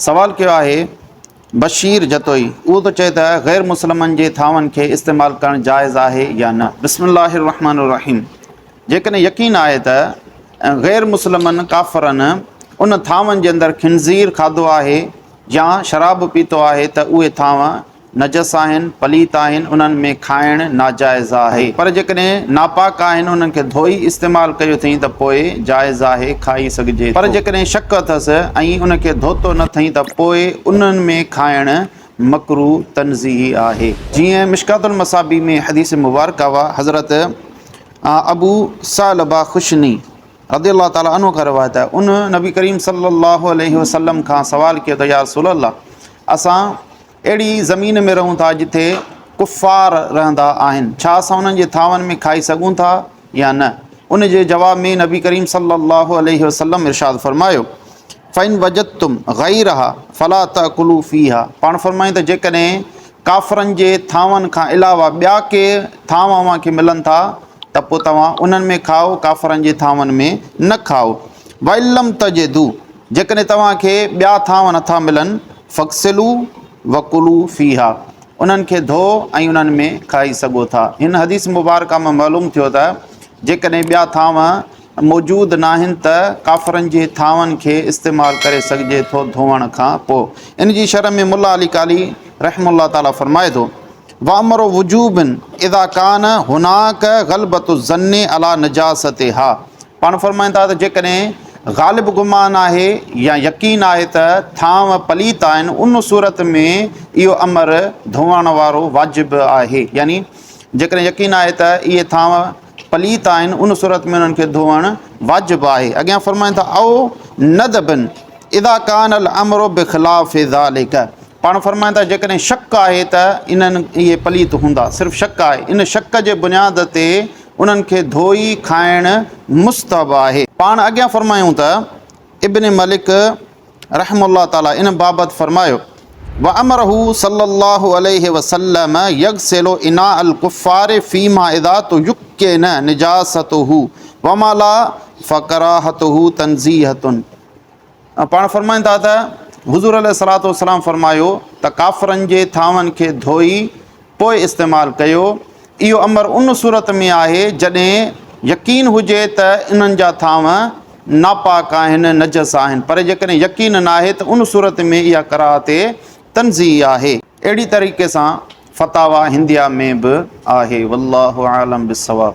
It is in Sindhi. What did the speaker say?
سوال ڪيو آهي بشير جتوئي اهو ٿو چئي ته غير مسلمن جي ٿانون کي استعمال ڪرڻ جائز آهي يا نه؟ بسم الله الرحمن الرحيم جيڪڏهن يقين آهي ته غير مسلمن ڪافرن ان ٿانون جي اندر خنزير کاڌو آهي يا شراب پيتو آهي ته اهي ٿانو نجس آهن، پليت آهن، انهن ۾ کائڻ ناجائز آهي. پر جيڪڏهن ناپاڪ آهن، انهن کي ڌوئي استعمال ڪيو اٿئين ته پوء جائز آهي، کائي سگهجي ٿو. پر جيڪڏهن شڪ اٿس ۽ ان کي ڌوتو نه اٿئين ته پوء انهن ۾ کائڻ مڪروه تنزيهي آهي. جيئن مشڪات المصابيح ۾ حديث مبارڪه وا حضرت ابو ثعلبه خشني رضي الله تعالٰي عنه کان روايت آهي، ان نبي ڪريم صلي الله عليه وسلم کان سوال ڪيو ته يا رسول الله! اسان اهڙي زمين ۾ رهون ٿا جتي ڪفار رهندا آهن، ڇا اسان انهن جي ٿانون ۾ کائي سگهون ٿا يا نه؟ ان جي جواب ۾ نبي ڪريم صلي الله عليه وسلم ارشاد فرمايو، فإن وجدتم غيرها فلا تأڪلوا فيها پاڻ فرمايائين ته جيڪڏهن ڪافرن جي ٿانون کان علاوه ٻيا ڪي ٿانو اوهان کي ملن ٿا ته پوء توهان انهن ۾ کائو، ڪافرن جي ٿانون ۾ نه کائو. وإن لم تجدوا جيڪڏهن توهان کي ٻيا ٿانو نٿا ملن، فاغسلوا وڪلوا فيها انهن کي ڌوئو ۽ انهن ۾ کائي سگهو ٿا. هن حديث مبارڪه مان معلوم ٿيو ته جيڪڏهن ٻيا ٿانو موجود ناهن ته ڪافرن جي ٿانون کي استعمال ڪري سگهجي ٿو ڌوئڻ کان پوء. ان جي شرح ۾ ملا علي قاري رحمه الله تعالٰي فرمائي ٿو، وامر وجوب اذا ڪان هناڪ غلبة الظن علي نجاستها پاڻ فرمائن ٿا ته جيڪڏهن غالب گمان آهي يا يقين آهي ته ٿانو پليت آهن ان صورت ۾ اهو امر ڌوئڻ وارو واجب آهي يعني جيڪڏهن يقين آهي ته اهي ٿانو پليت آهن ان صورت ۾ انهن کي ڌوئڻ واجب آهي اڳيان فرمائن ٿا او ندب اذا ڪان الامر بخلاف ذلڪ پاڻ فرمائن ٿا جيڪڏهن شڪ آهي ته انهن اهي پليت هوندا صرف شڪ آهي ان شڪ جي بنياد تي انهن کي ڌوئي کائڻ مستحب آهي. پاڻ اڳيان فرمايائون ته ابن ملڪ رحمه الله تعالي ان بابت فرمايو، وامره صلي الله عليه وسلم يغسل اناء الڪفار فيما اذا تيقن نجاسته وما لا فڪراهته تنزيهة. پاڻ فرمائن ٿا ته حضور عليه الصلوة والسلام فرمايو ته ڪافرن جي ٿانون کي ڌوئي پوء استعمال ڪيو، اهو امر ان صورت ۾ آهي جڏهن يقين هجي ته انهن جا ٿانو ناپاڪ آهن، نجس آهن، پر جيڪڏهن يقين ناهي ته ان صورت ۾ اها ڪراهت تنزيهي آهي. اهڙي طريقي سان فتاويٰ هنديه ۾ به آهي. والله اعلم بالصواب.